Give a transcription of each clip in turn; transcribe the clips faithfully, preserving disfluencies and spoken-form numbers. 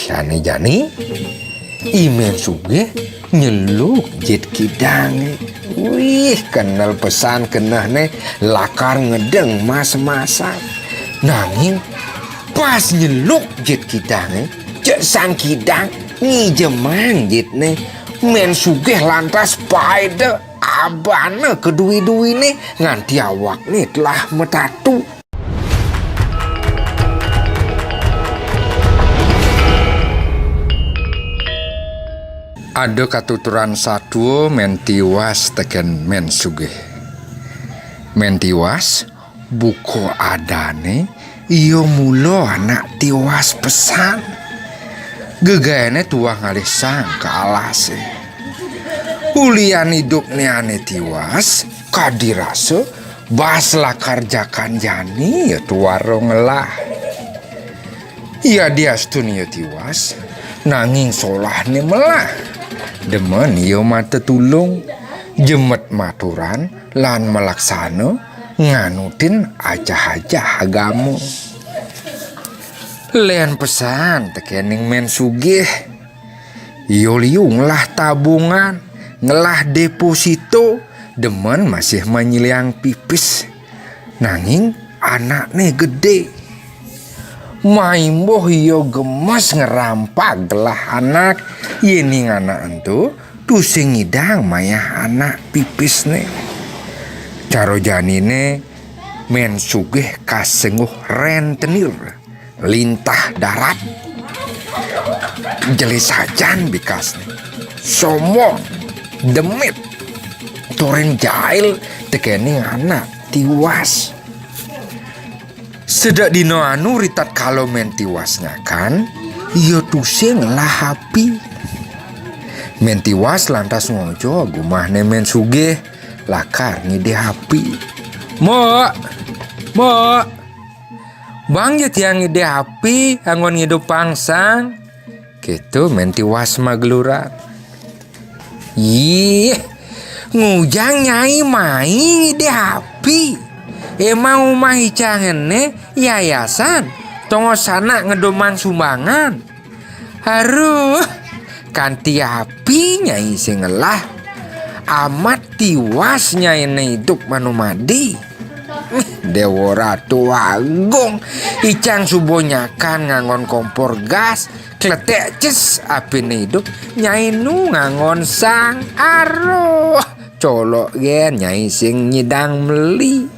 Dané jani, I Mén Sugih nyeluk jit kidangé. Wih, kenel pesan kenehné lakar ngedeng mas-masan. Nanging pas nyeluk jit kidangé, cék sang kidang ngijemang jitné. Mén Sugih lantas paéda abana kedui-duiné nganti awakné telah metatu. Ada katuturan satua Mén Tiwas tekén Mén Sugih. Mén Tiwas buka adané, ia mula anak tiwas pesan. Gegaéné tuah ngalih sang ka alasé. Ulian idupné ané tiwas, kadi rasa bas lakar jakan jani ia tuara ngelah. Yadiastun ia tiwas, nanging solahné melah. Demen ia matetulung, jemet maturan lan malaksana nganutin ajah-ajah agama. Lén pesan tekéning Mén Sugih. Ia liu ngelah tabungan, ngelah deposito, demen masih manyiliang pipis. Nanging anakné gedé. Maimbuh ia gemes ngerampag gelah anak, yéning anak ento tusing ngidang mayah anak pipisné. Cara janiné, Mén Sugih kasengguh rénténir, lintah darat. Jelésajan bikasné. Sombong, demit, turin jail tekéning anak tiwas. Sedek dina anu ritatkala Mén Tiwas nyakan, ia tusing ngelah api. Mén Tiwas lantas ngojo gumahné Mén Sugih lakar ngidih api. "Mbok, Mbok, bang ja tiang ngidih api anggon ngidupang sang." Kéto Mén Tiwas mageluran. "Yih, ngujang Nyai mai ngidih api? Emang umah icang ené yayasan, tongos sanak ngedumang sumbangan. Aruh, kanti api Nyai sing ngelah. Amat tiwas Nyainé idup manumadi." "Mih, Déwa Ratu Agung, icang suba nyakan nganggon kompor gas, kletek ces apiné idup, Nyai nu nganggon sang. Aruh, colok gén Nyai sing nyidang meli.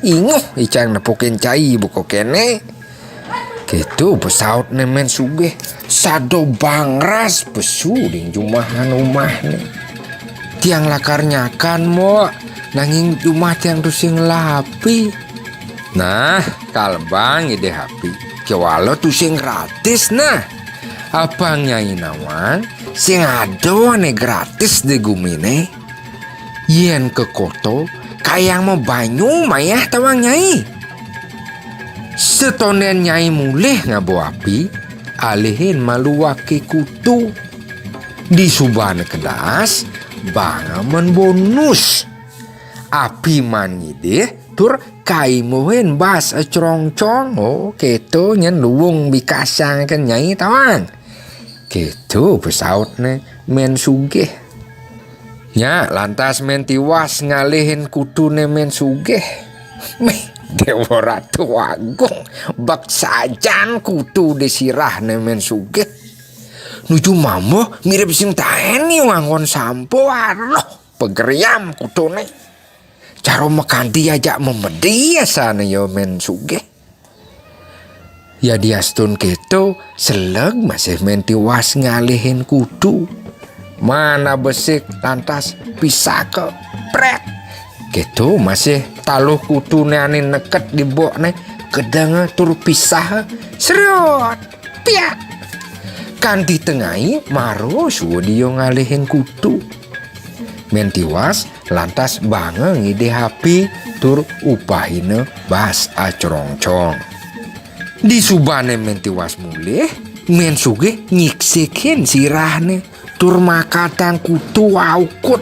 Inguh icang nepukin cai buka kéné." Kéto pesautné Mén Sugih, sada bangras pesu ring jumahan umahné. "Tiang lakar nyakan, Mbok, nanging jumah tiang tusing ngelah api." "Nah, kalebang ngidih api, kéwala tusing gratis nah. Apang Nyai nawang, sing ada ané gratis di guminé. Yén ka kota, kayang mabanyu mayah tawang Nyai. Satondén Nyai mulih ngaba api, alihin maluaké kutu. Disubané kedas, banga men bonus. Api man ngidih, tur kaimuhin bas acrongcong." "Oh, kéto nyén luung bikasang kén Nyai tawang." Kéto pesautné Mén Sugih. Nya lantas Mén Tiwas ngalihin kutuné Mén Sugih. "Mih, Déwa Ratu Agung, bek sajan kutu di sirahné Mén Sugih. Nuju mambuh mirib sing taén ia nganggon sampo, aruh, pageriam kutuné. Cara makanti ajak mamedi asané ia Mén Sugih." Yadiastun kéto, seleg masih Mén Tiwas ngalihin kutu. Mana besik lantas pisaka, prét. Kéto masih taluh kutuné ané neket di bokné, kedenga tur pisah. Srot, piak. Kanti tengai mara suud ia ngalihin kutu. Mén Tiwas lantas banga ngidih api tur upahina bas acrongcong. Disubané Mén Tiwas mulih, Mén Sugih nyiksikin sirahné tur makatang kutu aukud.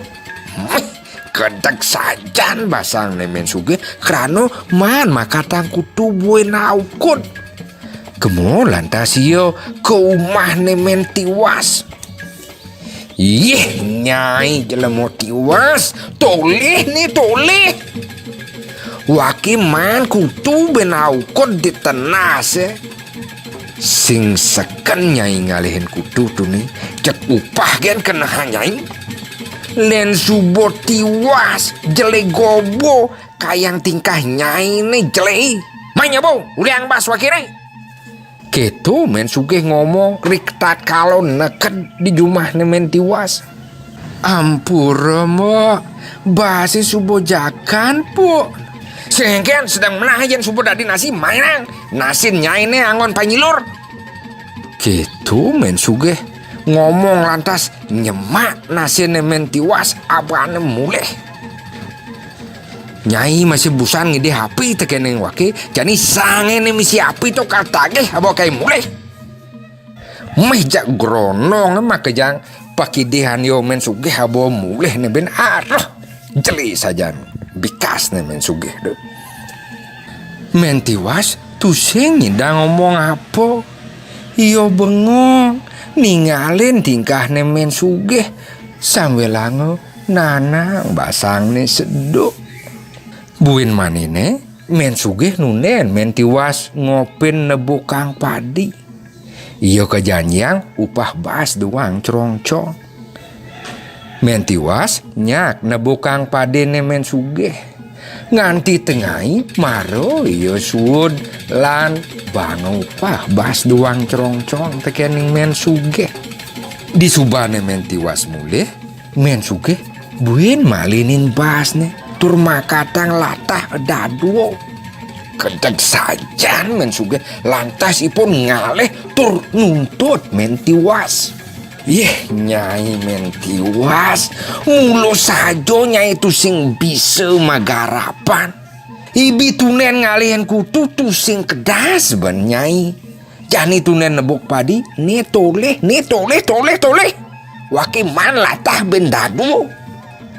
Gedeg sajan basangné Mén Sugih krana maan makatang kutu buin aukud. Kemo lantas ia ka umahne Men Tiwas. "Yeh, Nyai jelema tiwas, tolih ne tolih. Wake maan kutu ben aukud di tenase." Sing seken Nyai ngalihin kutu tuni, cek upah gen kenehang Nyai. "Len suba tiwas, jele gobo, kayang tingkah Nyai ne jele. Mai nyabo, uliang bas wake ne." Keto Men Sugih ngomong ri tatkala neked di jumahne Men Tiwas. "Ampura, Mbok. Base suba jakan, Puk." "Sengken sedeng menah yen suba dadi nasi, mai nang. Nasin Nyai ne anggon panyilur." Keto Men Sugih ngomong lantas nyemak nasine Men Tiwas abane mulih. "Nyai masih busan ngidih api tekening wake, jani sangene misi api to katagih aba kai mulih." Meh jak grondong makejang pakidihan ia Men Sugih aba mulih ne ben aroh. Jeli sajan bikasne Men Sugih tu. Men Tiwas tusing nyidang ngomong apa. Ia bengong ningalin tingkahne Men Sugih, sambilanga nanang basangne seduk. Buin manine, Men Sugih nunden Men Tiwas ngopin nebukang padi. Ia kajanjiang upah bas duang crongcong. Men Tiwas nyak nebukang padine Men Sugih. Nganti tengai mara ia suud lan banga upah bas duang crongcong tekening Men Sugih. Disubane Men Tiwas mulih, Men Sugih buin malinin basne tur makatang latah dadua. Kedeg sajan Men Sugih, lantas ipun ngalih tur nuntut Men Tiwas. "Yeh, Nyai Men Tiwas, mula saja Nyai tusing bisa magarapan. Ibi tunden ngalihin kutu tusing kedas ban Nyai. Jani tunden nebuk padi, ne tolih, ne tolih, tolih, tolih. Wake maan latah ben dadua.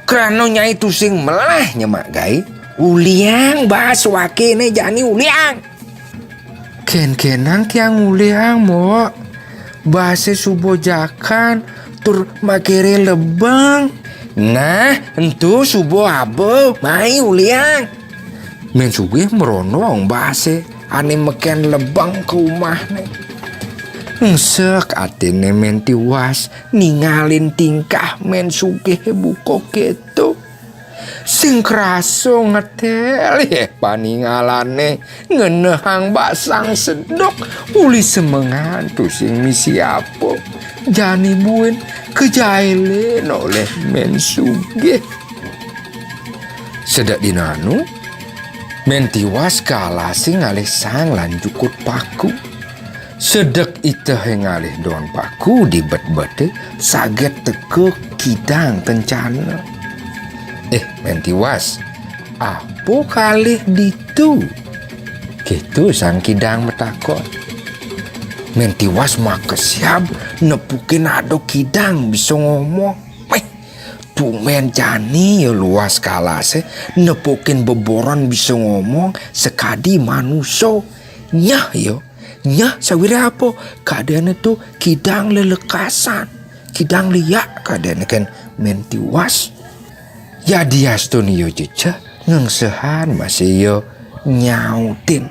Krana Nyai tusing melah nyemak gaé, uliang bas wakene jani uliang." "Kenkenang tiang uliang, Mbok. Base suba jakan tur makere lebeng." "Nah, ento suba aba, mai uliang." Men Sugih merondong base ane meken lebeng ka umahne. Engsek atine Men Tiwas ningalin tingkah Men Sugih buka keto. Sing krasa ngetel yeh paningalane ngenehang basang seduk uli semengan tusing misi apa. Jani buin kajailin olih Men Sugih. Sedek dina anu, Men Tiwas ka alase ngalih sang lan jukut paku. Sedek itehe ngalih don paku di betbete, saget teka kidang kencana. "Eh, Men Tiwas, apa kalih ditu?" Keto sang kidang matakon. Men Tiwas makesiab nepukin ada kidang bisa ngomong. Weh, tumen jani ya luas ka alase, nepukin beboron bisa ngomong sakadi manusa. Nyeh ya, nyeh sawireh apa? Kadene to kidang lelekasan, kidang liak kadene ken Men Tiwas. Yadiastun ya jejeh, ngengsehan masih ya nyautin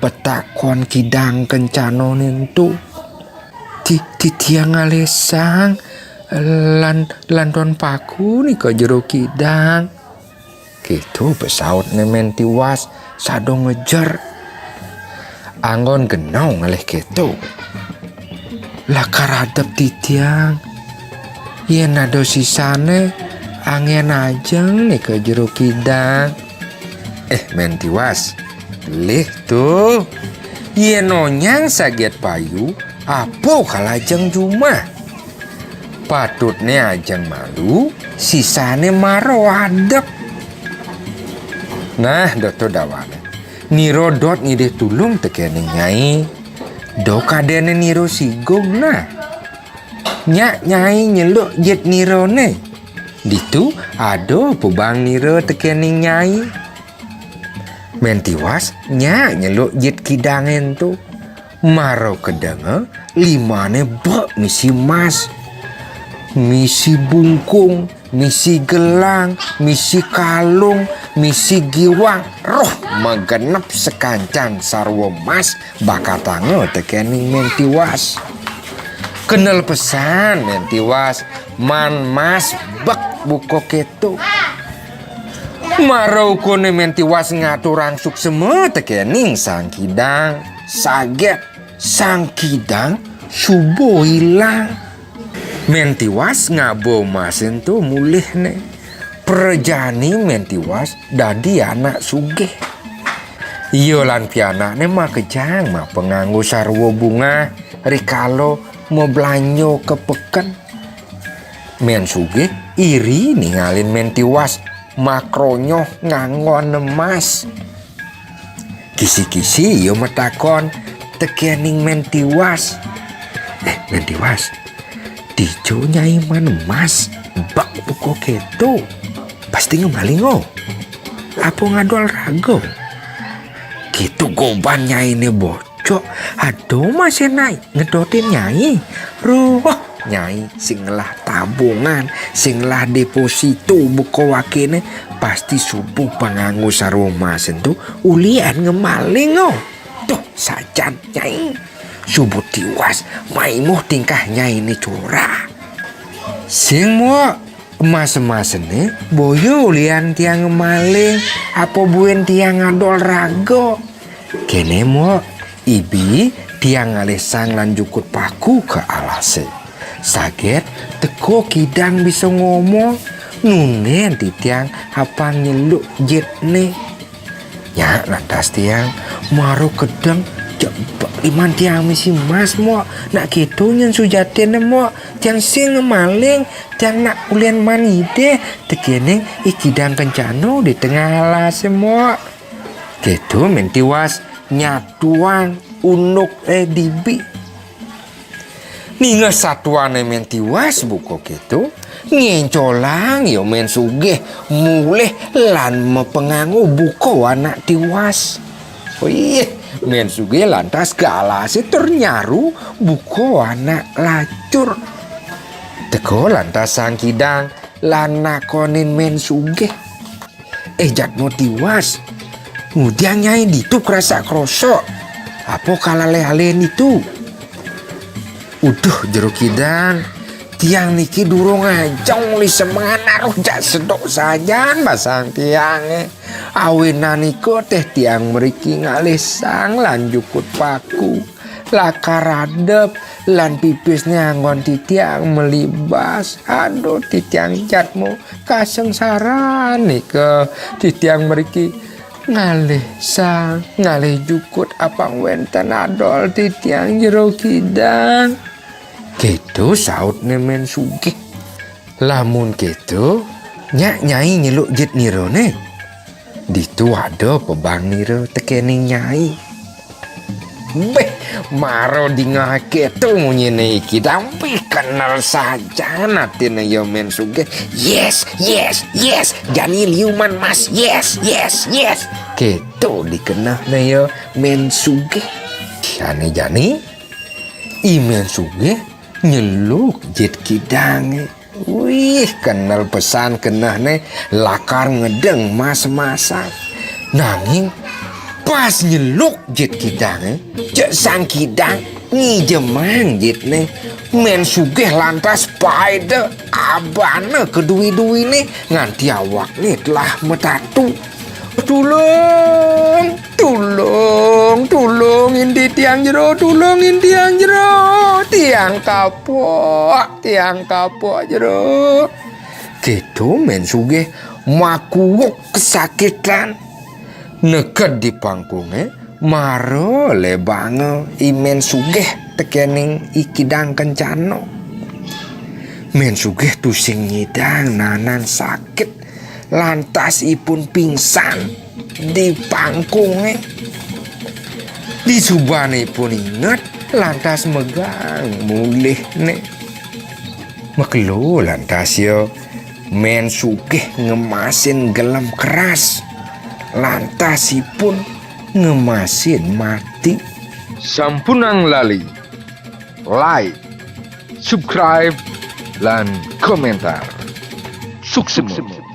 petakon kidang kencanane ento. "Ti-, titiang ngalih sang lan, lan don paku nika jero kidang." Keto pesautne Men Tiwas sada ngejer. "Anggon gena ngalih keto. Lakar adep titiang. Yen ada sisane, angen ajeng nika jero kidang." "Eh, Men Tiwas, lih to. Yen onyang saget payu, apa kalajeng jumah? Patutne ajeng malu, sisane mara adep." "Nah, da to dawane. Nira dot ngidih tulung tekening Nyai. Da kadene nira sigung nah. Nyak Nyai nyeluk jit nirane. Ditu ada pebang nira tekening Nyai." Men Tiwas nyak nyeluk jit kidange ento. Mara kedenga, limane bek misi mas. Misi bungkung, misi gelang, misi kalung, misi giwang, roh magenep sakancan sarwa mas bakatanga tekening Men Tiwas. Kenel pesan Men Tiwas, man mas bek buka keto. Mara ukune Men Tiwas ngaturang suksema tekening Sang Kidang, saget Sang Kidang suba ilang. Men Tiwas ngaba mas ento mulihne. Prajani Men Tiwas dadi anak sugih. Ia lan pianakne makejang mapanganggo sarwa bungah rikala mablanja ka peken. Men Sugih iri ningalin Men Tiwas makronyoh nganggon emas. Kisi-kisi ia matakon tekening Men Tiwas. "Eh, Men Tiwas, dija nyai man emas bek buka keto? Pasti ngemalinga. Apa ngadol raga?" "Keto goban nyaine bocok, ada mase nai ngedotin nyai. Roh nyai sing ngelah tabungan, sing ngelah deposito buka wakene, pasti suba panganggo sarwa emas ento ulian ngemalinga. Tuh, sajan nyai. Suba Tiwas maimuh tingkah nyaine curah." "Sing, Mok, emas-emasne boya ulian tiang ngemaling, apa buin tiang ngadol raga. Kene, Mok, ibi tiang ngalih sang lan jukut paku ka alase. Saget teka kidang bisa ngomong, nunden titiang apang nyeluk jitne." "Nyak, lantas tiang mara kedeng, jeg bek liman tiang misi emas, Mok. Nak keto nyen sujatinne, Mok. Tiang sing ngemaling, tiang nak ulian man ngidih tekening I Kidang Kencana di tengah alase, Mok." Keto Men Tiwas nyatuang unduke dibi. Ningeh satuane Men Tiwas buka keto, ngencolang ia Men Sugih mulih lan mapanganggo buka anak Tiwas. Wih, Men Sugih lantas ka alase tur nyaru buka anak lacur. Teka lantas Sang Kidang lan nakonin Men Sugih. "Eh, Jatmu Tiwas, ngudiang nyai ditu krasak-krosok? Apa kalalih-alihin ditu?" "Uduh, Jero Kidang, tiang niki durung ajeng uli semengan aruh jak seduk sajan basang tiange. Awinan nika teh tiang mriki ngalih sang lan jukut paku. Lakar adep lan pipisne anggon titiang melibas. Aduh, titiang Jatmu, kasengsaran nika titiang mriki ngalih sang, ngalih jukut apang wenten adol titiang Jero Kidang." Keto sautne Men Sugih. "Lamun keto, nyak nyai nyeluk jit nirane. Ditu ada pebang nira tekening nyai." Beh, mara dingeh keto munyine I Kidang, beh, kenel sajan atine ia Men Sugih. "Yes, yes, yes, jani liu man emas, yes, yes, yes." Keto dikenehne ia Men Sugih. Jani-jani, I Men Sugih nyeluk jit kidange. Wih, kenel pesan kenehne, lakar ngedeng mas-masan. Nanging pas nyeluk jit kidange, jeg Sang Kidang ngijemang jitne, Men Sugih lantas paeda abana kedui-duine nganti awakne telah matatu. "Tulung, tulung, tulungin titiang Jero, tulungin tiang Jero. Tiang kapok, tiang kapok, Jero." Keto Men Sugih makuuk kesakitan. Neked di pangkunge, mara lebanga I Men Sugih tekening I Kidang Kencana. Men Sugih tusing nyidang nanan sakit, lantas ipun pingsan di pangkunge. Disubané ipun inget, lantas megang mulihné. Makelo lantas ya, Men Sugih ngemasin gelem keras. Lantas ipun ngemasin mati. Sampunang lali like, subscribe, lan komentar. Suksma.